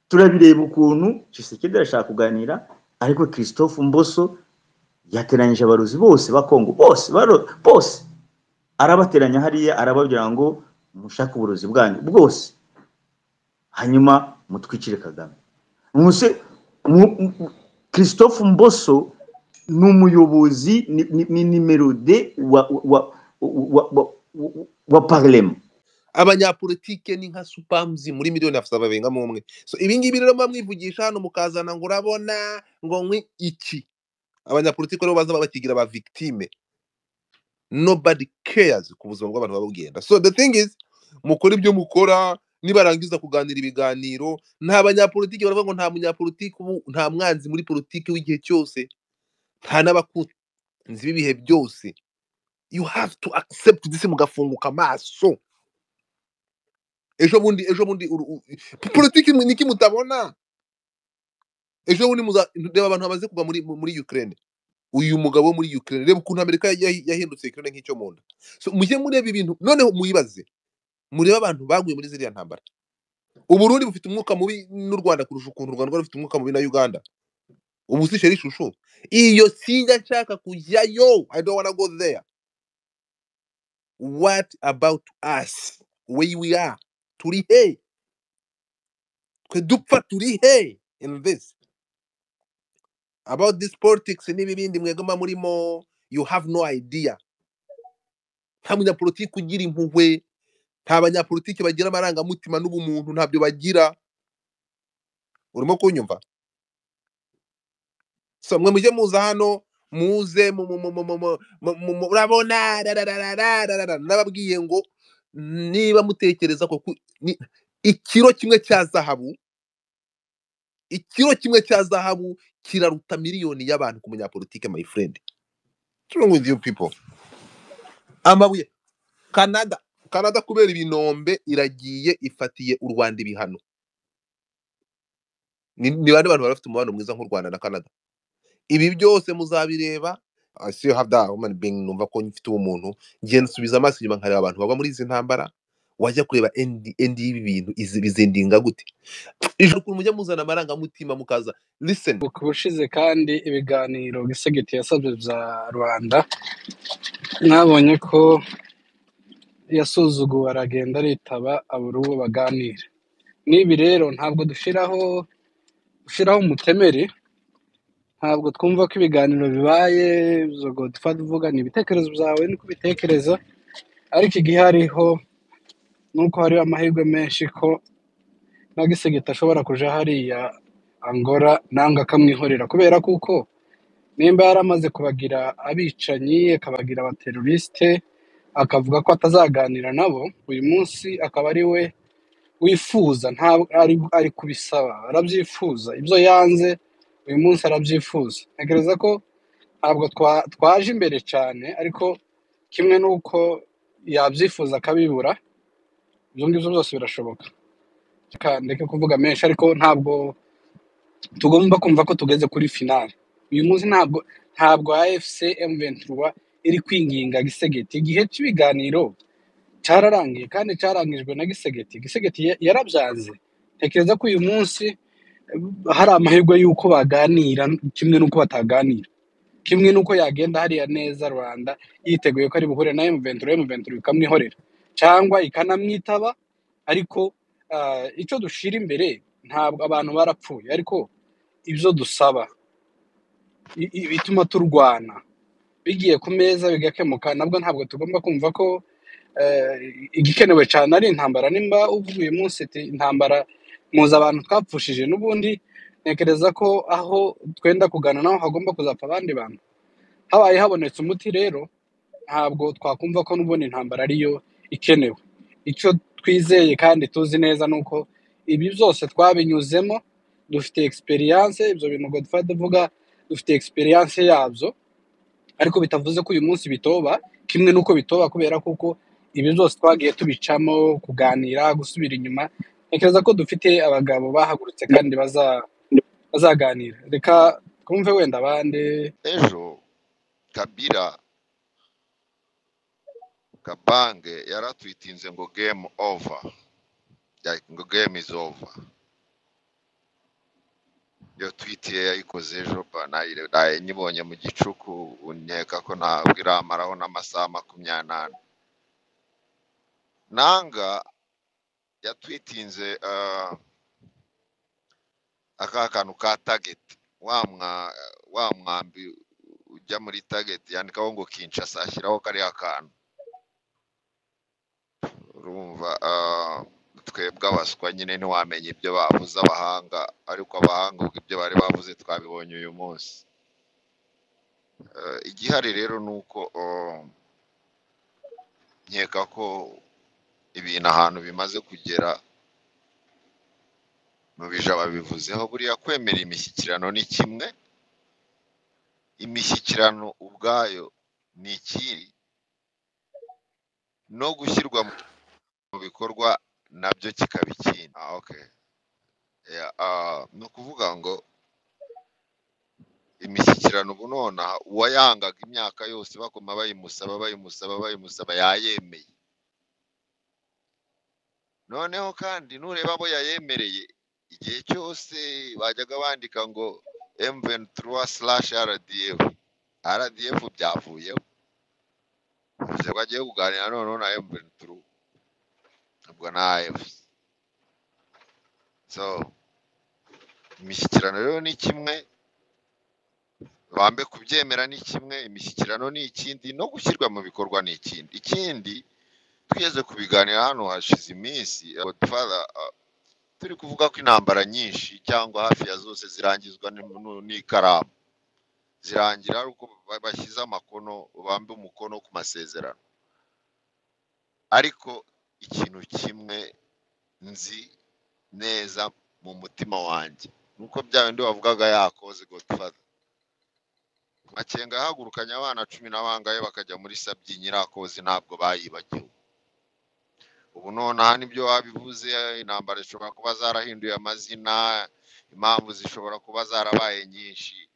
Turabireba ukuntu Tshisekedi arashaka kuganira, ariko Christophe Mboso yateranyije abarozi bose ba Kongo bose, bose arabateranya hariya, arababwira ngo mushake uburozi bwanyu bwose, hanyuma mutwicire Kagame. Muse Christophe Mboso ni umuyobozi, ni numéro 2 wa parlement. Abanyapolitike ni nka supamzi muri miliyoni afite babengamo umwe. So ibi ngibi rero muba mwivugisha hano, mukazana ngo urabona ngo nkwi iki, abanyapolitike rero baza bakigira ba victime. Nobody cares ku buzima bw'abantu baba bugenda. So the thing is, mukora ibyo mukora, nibarangiza kuganira ibiganiro, nta banyapolitike baravuga ngo nta munyapolitike ubu, nta mwanzi muri politiki w'igihe cyose, nta n'abakunzi b'ibihe byose. You have to accept this, mugafunguka amaso. Ejo bundi politiki niki mutabona? Ejo bundi reba abantu bamaze kuva muri Ukraine. Uyu mugabo wo muri Ukraine, reba ukuntu Amerika yahindutse Ukraine nk'icyo mu nda. So mujye mureba ibintu, noneho muyibaze, murebe abantu baguye muri ziriya ntambara. Uburundi bufite umwuka mubi n'u Rwanda kurusha ukuntu u Rwanda rwari rufite umwuka mubi na Uganda. Ubu si chéri chouchou, iyo sinjya nshaka kujyayo. I don't wanna go there. What about us, where we are? Turi he? Twe dupfa turi he in this, about this politics n'ibindi mwebwe muba murimo? You have no idea. Nta munyapolitiki ugira impuhwe, nta banyapolitiki bagira amarangamutima n'ubumuntu, ntabyo bagira. Urimo kunyumva? So mwe mujye muza hano, muze urabona rarararararara. Nababwiye ngo niba mutekereza ko ikiro kimwe cya zahabu, ikiro kimwe cya zahabu kiraruta miliyoni y'abantu ku munyapolitike, my friend. What's wrong with you people? Amabuye, Canada kubera ibinombe iragiye ifatiye u Rwanda ibihano. Ni bande bantu bari bafite umubano mwiza nk'u Rwanda na Canada? Ibi byose muzabireba. I still have that human being, numva ko mfite ubumuntu. Ngenda nsubiza amaso inyuma nkareba abantu bagwa muri izi ntambara, wajya kureba end y'ibi bintu izi bizendinga gute? Ijoro ukuntu mujya muzana amarangamutima mukaza, listen. Ku bushize kandi ibiganiro Tshisekedi yasabye bya Rwanda, mwabonye ko yasuzuguwe, aragenda aritaba, abura uwo baganira. N'ibi rero ntabwo dushiraho umutemeri, ntabwo twumva ko ibiganiro bibaye izo. Godfather, uvuga ni ibitekerezo byawe, niko ubitekereza, ariko igihariho ni uko hariho amahirwe menshi ko na Tshisekedi ashobora kuja hariya Angola nanga akamwihorera, kubera kuko nimba yaramaze kubagira abicanyi, akabagira abateroriste, akavuga ko atazaganira nabo, uyu munsi akaba ari we wifuza, ntabwo ari kubisaba, arabyifuza. Ibyo yanze uyu munsi arabyifuza. Ntekereza ko ntabwo twaje imbere cyane, ariko kimwe n'uko yabyifuza akabibura, ibyo ngibyo byose birashoboka. Reka ndeke kuvuga menshi, ariko ntabwo tugomba kumva ko tugeze kuri finale uyu munsi. Ntabwo AFC M23 iri kwinginga Tshisekedi. Igihe cy'ibiganiro cyararangiye kandi cyarangijwe na Tshisekedi. Tshisekedi yarabyanze. Ntekereza ko uyu munsi hari amahirwe y'uko baganira, kimwe n'uko bataganira, kimwe n'uko yagenda hariya neza Rwanda yiteguye ko ari buhure na M23, M23 ikamwihorera cyangwa ikanamwitaba. Ariko icyo dushira imbere, ntabwo abantu barapfuye, ariko ibyo dusaba, ibituma turwana bigiye ku meza bigakemuka, nabwo ntabwo tugomba kumva ko igikenewe cyane ari intambara. Nimba uvuga uyu munsi ati intambara, muzi abantu twapfushije, n'ubundi ntekereza ko aho twenda kugana naho hagomba kuzapfa abandi bantu. Habaye habonetse umuti rero, ntabwo twakumva ko n'ubundi intambara ariyo ikenewe. Icyo twizeye kandi tuzi neza ni uko ibi byose twabinyuzemo, dufite experience. Ibyo bintu Godfather uvuga, dufite experience yabyo, ariko bitavuze ko uyu munsi bitoba, kimwe n'uko bitoba, kubera kuko ibi byose twagiye tubicamo, kuganira, gusubira inyuma. Ntekereza ko dufite abagabo bahagurutse kandi bazaganira. Reka twumve wenda abandi. Ejo Kabila Kabange yaratwitinze ngo "Game over", like ngo "Game is over". Iyo tweet ye yayikoze ejo ba nayiraye nyibonye mu gicuku, nkeka ko ntabwo iramaraho n'amasaha 24. Nanga yatwitinze aka kantu ka target, wa mwambi ujya muri target, yandikaho ngo Kinshasa, ashyiraho kariya kantu. Urumva twebwe abaswa nyine ntiwamenya ibyo bavuze abahanga, ariko abahanga ubwo ibyo bari bavuze twabibonye uyu munsi. Igihari rero ni uko nkeka ko ibintu ahantu bimaze kugera mu bija babivuzeho, buriya kwemera imishyikirano ni kimwe, imishyikirano ubwayo ni ikindi, no gushyirwa mu bikorwa nabyo kikaba ikindi. Okay. Yeah, ni ukuvuga ngo imishyikirano ubu nonaha uwayangaga imyaka yose bakoma bayimusaba bayimusaba bayimusaba yayemeye. Noneho kandi nureba abo yayemereye, igihe cyose bajyaga bandika ngo M23/RDF, RDF byavuyeho, bivuze ko agiye kuganira noneho na M23, ubwo na AFC. So imishyikirano rero ni kimwe, bambe kubyemera ni kimwe, imishyikirano ni ikindi, no gushyirwa mu bikorwa ni ikindi. Ikindi twigeze kubiganira hano hashize iminsi, Godfather, turi kuvuga ko intambara nyinshi cyangwa hafi ya zose zirangizwa n'ikaramu, zirangira ari uko bashyize amakono, bambe umukono ku masezerano. Ariko ikintu kimwe nzi neza mu mutima wanjye nuko bya bindi wavugaga yakoze Godfather, Makenga yahagurukanye abana 10 na bangahe bakajya muri Sabyinyo, irakoze ntabwo bayibagiwe. Ubu nonaha nibyo wabivuze, intambara zishobora kuba zarahinduye amazina, impamvu zishobora kuba zarabaye nyinshi,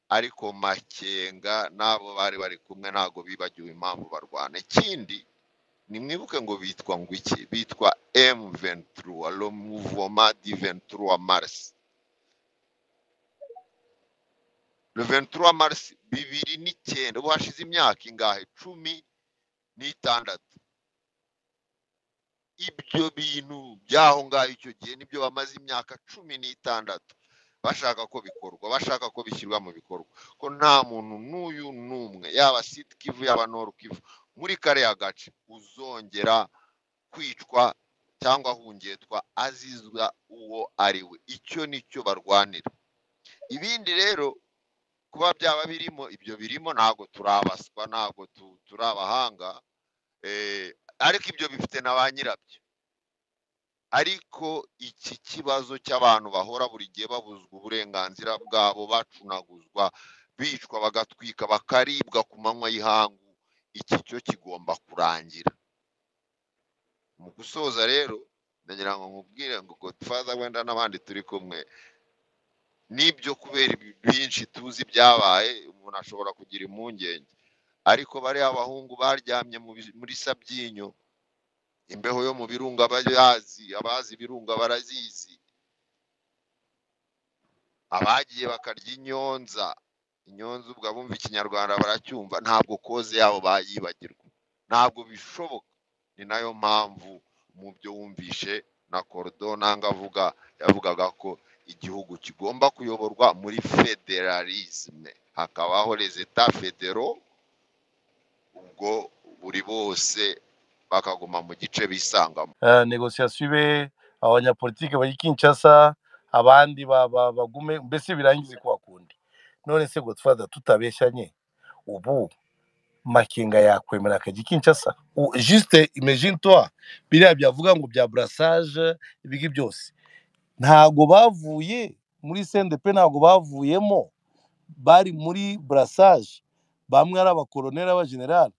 ariko Makenga n'abo bari bari kumwe ntabwo bibagiwe impamvu barwana. Ikindi nimwibuke ngo bitwa ngo iki? Bitwa M23, le mouvement du 23 mars. Le 23 mars 2009, ubu hashize imyaka ingahe? 16. Ibyo bintu by'aho ngaho icyo gihe nibyo bamaze imyaka 16 bashaka ko bikorwa, bashaka ko bishyirwa mu bikorwa, ko nta muntu n'uyu n'umwe, yaba Sud Kivu yaba Nord Kivu, muri kariya gace uzongera kwicwa cyangwa ahungetwa azizwa uwo ari we. Icyo nicyo barwanira. Ibindi rero kuba byaba birimo, ibyo birimo ntabwo turabaswa, ntabwo turi abahanga, ariko ibyo bifite na ba nyirabyo. Ariko iki kibazo cy'abantu bahora buri gihe babuzwa uburenganzira bwabo, bacunaguzwa, bicwa, bagatwika, bakaribwa ku manywa y'ihangu, iki cyo kigomba kurangira. Mu gusoza rero ndagira ngo nkubwire ngo Godfather wenda n'abandi turi kumwe, nibyo kubera byinshi tuzi byabaye, umuntu ashobora kugira impungenge, ariko bariya abahungu baryamye muri Sabyinyo, imbeho yo mu birunga bayazi, abazi ibirunga barazizi, abagiye bakarya inyonza, inyonza ubwo abumva ikinyarwanda baracyumva, ntabwo koze yabo bayibagirwa, ntabwo bishoboka. Ni nayo mpamvu mu byo wumvishe na Cordon nanga avuga, yavugaga ko igihugu kigomba kuyoborwa muri federalisme, hakabaho les etats fédéraux, ubwo buri bose bakaguma mu gice bisangamo. Négociation ibe, abanyapolitike bari Kinshasa, abandi bagume, mbese birangize kwa kundi. None se Godfather, tutabeshyanye, ubu Makenga yakwemera akajya i Kinshasa? Juste imagine toi biriya byavuga ngo bya brassage, ibigi byose ntago bavuye muri CNDP, ntago bavuyemo, bari muri brassage, bamwe ari abakoloneli abagenerali,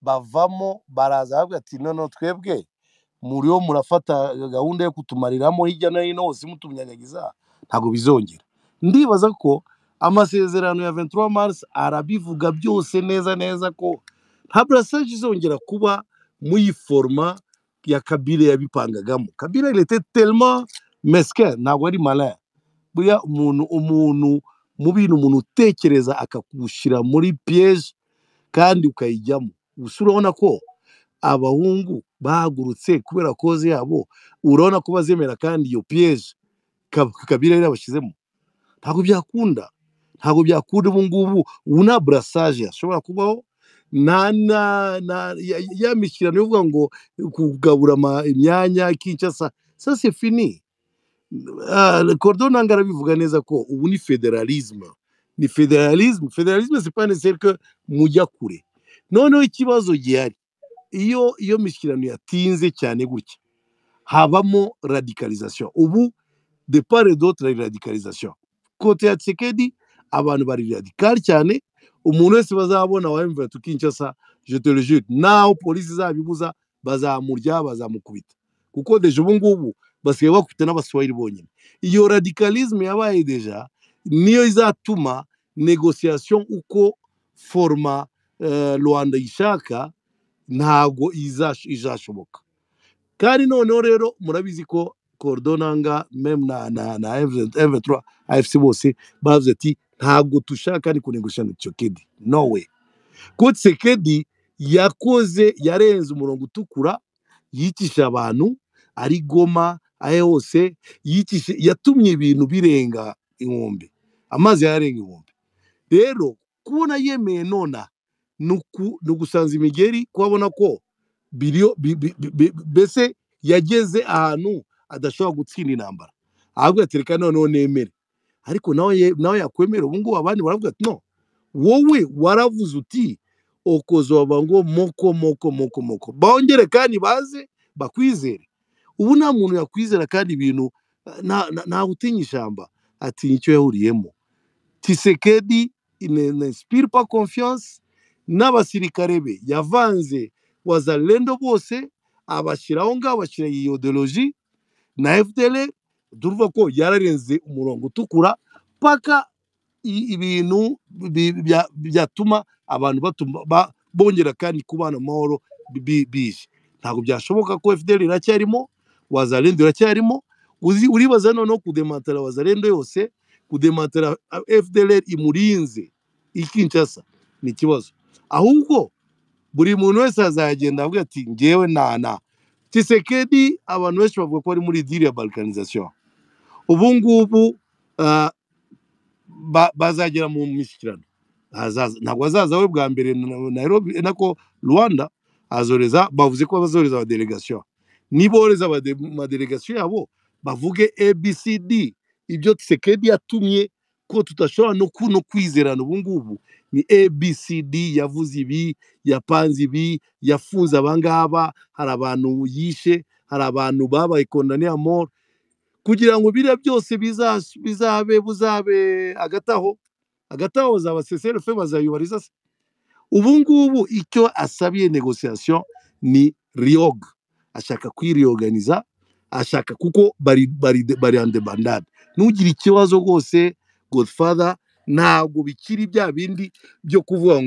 bavamo baraza bavuga ati no twebwe muriyo murafata gahunda yo kutumariramo hirya no hino hose mutunyanyagiza, ntago bizongera. Ndibaza ko amasezerano ya 23 mars arabivuga byose neza neza ko nta brassage izongera kuba muri forma ya Kabila yabipangagamo. Kabila il était tellement mesquin, ntabwo ari malin. Buriya umuntu mubi ni umuntu utekereza akagushyira muri piège kandi ukayijyamo. Gusa urabona ko abahungu bahagurutse kubera cause yabo, urabona ko bazemera kandi iyo piège Kabila yari yabashyizemo. Ntabwo byakunda, ntabwo byakunda ubu ngubu. Ubu nta brassage ashobora kubaho, nta na ya mishyikirano yo kuvuga ngo kugabura imyanya Kinshasa, ça c'est fini. Cordon Nanga arabivuga neza ko ubu ni fédéralisme, ni fédéralisme. Fédéralisme, c'est pas nécessaire que mujya kure. Noneho ikibazo gihari, iyo mishyikirano yatinze cyane gutya, habamo radicalisation. Ubu de part et d'autre hari radicalisation. Côté ya Tshisekedi abantu bari radical cyane. Umuntu wese bazabona wa M23 Kinshasa, je te le jure, naho polisi izabibuza, bazamurya, bazamukubita, kuko déjà ubu ngubu basigaye bakubita n'Abaswahili bonyine. Iyo radicalisme yabaye déjà niyo izatuma négociation uko format Rwanda ishaka ntabwo izashoboka. Kandi noneho rero murabizi ko Cordon Nanga même na M23 AFC bose bavuze ati ntabwo dushaka ni kunegosha na Tshisekedi, no way, ko Tshisekedi yakoze, yarenze umurongo utukura, yicisha abantu ari Goma ahe hose yicishe, yatumye ibintu birenga inkombe, amazi yarenga inkombe. Rero kubona yemeye nona ni ugusanza imigeri, kubabona ko biriyo mbese yageze ahantu adashobora gutsinda intambara, ahubwo atereka noneho nemere. Ariko nawe yakwemera ubu ngubu abandi baravuga ati no, wowe waravuze uti okozoba ngo moko moko moko moko, bongere kandi baze bakwizere. Ubu nta muntu yakwizera, kandi ibintu ntawe utinya ishyamba atinya icyo yahuriyemo. Tshisekedi n'inspire pas confiance n'abasirikare be yavanze Wazalendo bose abashyiraho ngaho, abashyira iyi idéologie na FDL. Turuva ko yararenze umurongo utukura paka ibintu byatuma abantu batuma bongera kandi kubana mu mahoro bije. Ntabwo byashoboka ko FDL iracyarimo, Wazalendo iracyarimo. Uzi uribaza noneho kudemantara Wazalendo yose, kudemantara FDL imurinze i Kinshasa ni ikibazo. Ahubwo buri muntu wese azagenda avuga ati ngewe na Tshisekedi. Abantu benshi bavuga ko ari muri deal ya balkanisation. Ubu ngubu bazagera mu mishyikirano. Ntabwo azaza we bwa mbere Nairobi nako Rwanda, azoreza, bavuze ko bazohereza abadelegation. Nibohereza amadélégation yabo, bavuge ABCD. Ibyo Tshisekedi yatumye ko tudashobora no kwizerana ubu ngubu ni ABCD. Yavuze ibi, yapanze ibi, yafunze abangaba, hari abantu yishe, hari abantu babaye condamnés à mort, kugira ngo biriya byose bizabe buzabe hagati aho, hagati aho bazaba cessez-le-feu, bazayubariza se? Ubu ngubu icyo asabiye négociation ni réorg, ashaka kwiriorganiza, ashaka kuko bari en débandade. Ntugire ikibazo rwose Godfather, ntabwo bikiri bya bindi byo kuvuga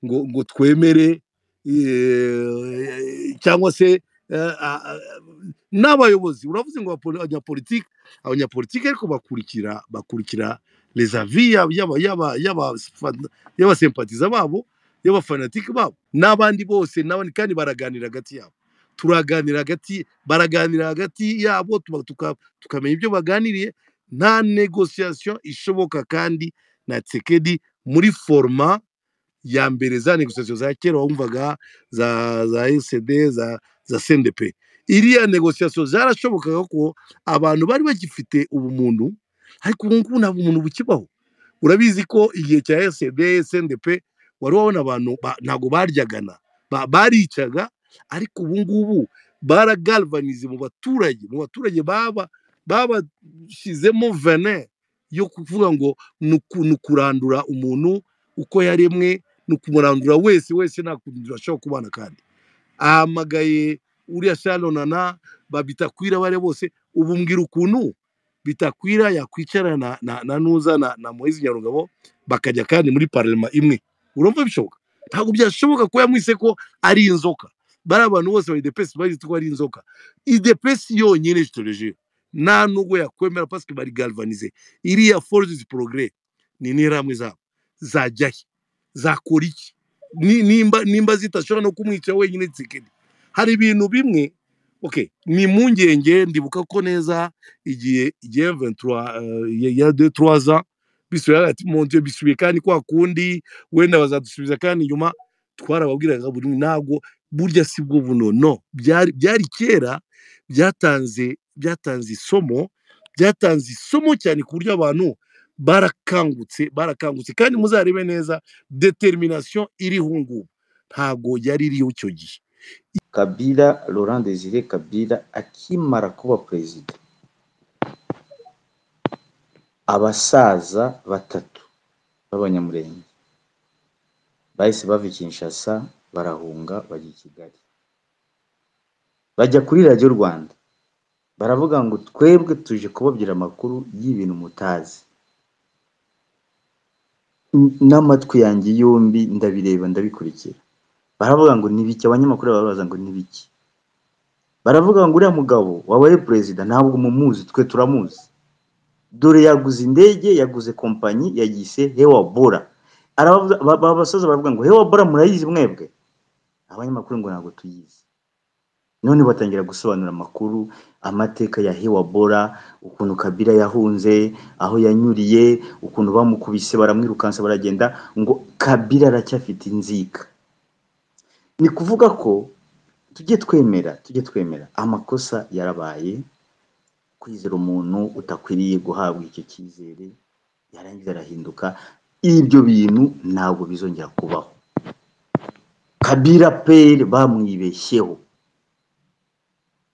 ngo twemere cyangwa se n'abayobozi. Uravuze ngo abanyapolitike, ariko bakurikira les avis y'abasympathisants babo, y'abafanatiques babo n'abandi bose n'abandi. Kandi baraganira hagati yabo, turaganira hagati, baraganira hagati yabo, tukamenya ibyo baganiriye. Nta négociation ishoboka kandi na Tshisekedi muri format ya mbere. Za négociation za kera wumvaga za SD, za CNDP, iriya négociation zarashobokaga ko abantu bari bagifite ubumuntu, ariko ubu ngubu nta bumuntu bukibaho. Urabizi ko igihe cya SD, CNDP wari wabona abantu ntabwo baryagana, baricaga, ariko ubu ngubu baragalvanize mu baturage, baba babashyizemo venin yo kuvuga ngo ni ukurandura umuntu uko yaremwe, ni ukumurandura wese wese, nta kuntu ashobora kubana. Kandi ahamagaye uriya Shalonana babitakwira bare bose. Ubu mbwira ukuntu Bitakwira yakwicara na Nuza na Moise Nyarugabo bakajya kandi muri parlement imwe. Urumva bishoboka? Ntabwo byashoboka ko yamwise ko ari inzoka. Bari abantu bose ba UDPS bazi ko ari inzoka. UDPS yonyine, je te le jure. Nta nubwo yakwemera parce que bari galvanisé. Iriya force du progrès ni n'interahamwe zabo zajya he, zakora iki? Nimba zitashobora no kumwica wenyine Tshisekedi. Hari ibintu bimwe, okay, ni impungenge. Ndibuka ko neza igihe M23 ya 2 3 ans bisubiye ati mon Dieu, bisubiye kandi kwa kundi, wenda bazadusubiza kandi inyuma. Twarababwiraga buri ntabwo burya si bwo buno, no byari kera, byatanze isomo, byatanze isomo cyane ku buryo abantu barakangutse. Kandi muzarebe neza determination iriho ngubu ntago yari iriho icyo gihe. Kabila, Laurent Desire Kabila akimara kuba perezida, abasaza batatu b'Abanyamulenge bahise bava i Kinshasa barahunga bajya i Kigali, bajya kuri Radiyo Rwanda baravuga ngo twebwe tuje kubabwira amakuru y'ibintu mutazi. N'amatwi yanjye yombi ndabireba ndabikurikira. Baravuga ngo nibiki? Abanyamakuru barabaza ngo nibiki? Baravuga ngo uriya mugabo wabaye perezida ntabwo mumuzi, twe turamuzi. Dore yaguze indege, yaguze kompanyi, yagise Hewa Bora. Arabavuga abasaza baravuga ngo Hewa Bora murayizi mwebwe? Abanyamakuru ngo ntabwo tuyizi. None batangira gusobanura amakuru, amateka ya Hewa Bora, ukuntu Kabila yahunze, aho yanyuriye, ukuntu bamukubise baramwirukansa baragenda, ngo Kabila aracyafite inzika. Ni kuvuga ko tujye twemera amakosa yarabaye, kwizera umuntu utakwiriye guhabwa icyo cyizere, yarangiza arahinduka. Ibyo bintu ntabwo bizongera kubaho. Kabila père bamwibeshyeho,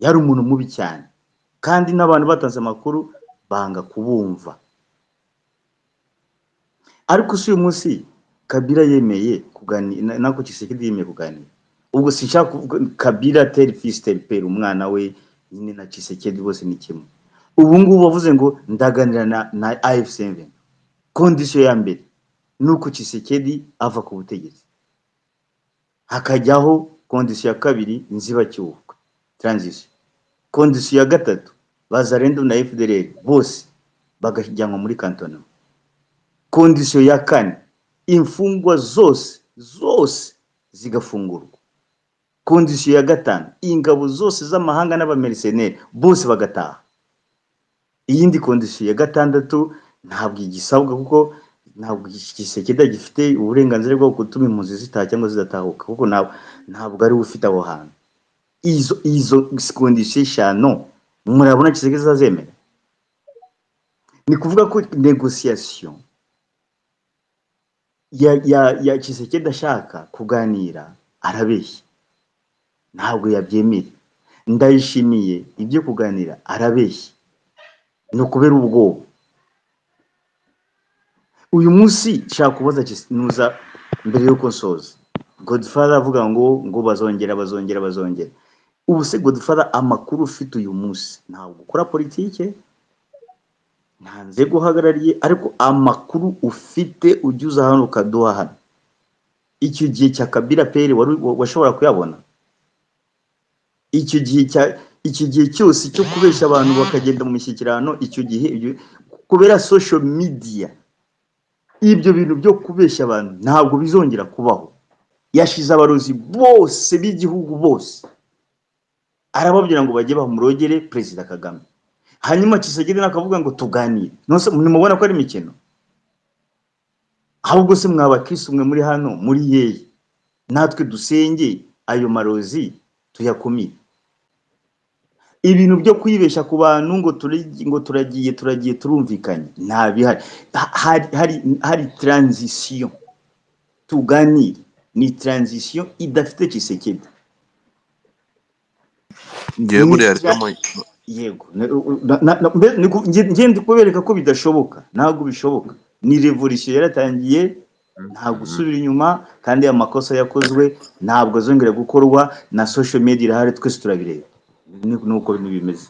yari umuntu mubi cyane, kandi n'abantu batanze amakuru banga kubumva. Ariko si uyu munsi Kabila yemeye kuganira, nako Tshisekedi yemeye kuganira. Ubwo sinshaka kuvuga Kabila tel fils tel père, umwana we nyine na Tshisekedi bose ni kimwe. Ubu ngubu bavuze ngo ndaganira na AFC M23, condition ya mbere ni uko Tshisekedi ava ku butegetsi, hakajyaho condition ya kabiri inzibacyuho, transition, condition ya gatatu Wazalendo na FDLR bose bagajyanwa muri cantonnement, condition ya kane imfungwa zose zose zigafungurwa, condition ya gatanu ingabo zose z'amahanga n'aba mercenaires bose bagataha. Iyindi condition ya gatandatu ntabwo igisabwa, kuko ntabwo Tshisekedi gifite uburenganzira bwo gutuma impunzi zitaha cyangwa zidatahuka, kuko ntabwo ari we ufite aho hantu. Izo condition 5 murabona Tshisekedi azazemera? Ni kuvuga ko négociation ya Tshisekedi ashaka kuganira arabeshya, ntabwo yabyemera. Ndayishimiye ibyo kuganira arabeshya, ni ukubera ubwoba. Uyu munsi nshaka kubaza nuza mbere yuko nsoza, Godfather avuga ngo bazongera. Ubu se Godfather, amakuru ufite uyu munsi, ntabwo ukora politike, nta nzego uhagarariye, ariko amakuru ufite ujya uza hano ukaduha hano, icyo gihe cya Kabila père wari washobora kuyabona? Icyo gihe cyose cyo kubesha abantu bakagenda mu mishyikirano, icyo gihe kubera social media, ibyo bintu byo kubeshya abantu ntabwo bizongera kubaho. Yashize abarozi bose b'igihugu bose, arababwira ngo bajye bamurogere Perezida Kagame. Hanyuma Tshisekedi nakavuga ngo tuganire, none nimubona ko ari imikino? Ahubwo se mwabakristo mwe muri hano muri yeye, natwe dusenge ayo marozi tuyakumire. Ibintu byo kwibesha ku bantu ngo turagiye turumvikanye nta bihari. Hari transition, tuganire ni transition idafite Tshisekedi. Ngewe ni buriya rero yego, nge ndi kubereka ko bidashoboka, ntabwo bishoboka. Ni revolution yaratangiye, nta gusubira inyuma, kandi amakosa yakozwe ntabwo azongera gukorwa. Na social media irahari, twese turabireba, nuko bimeze.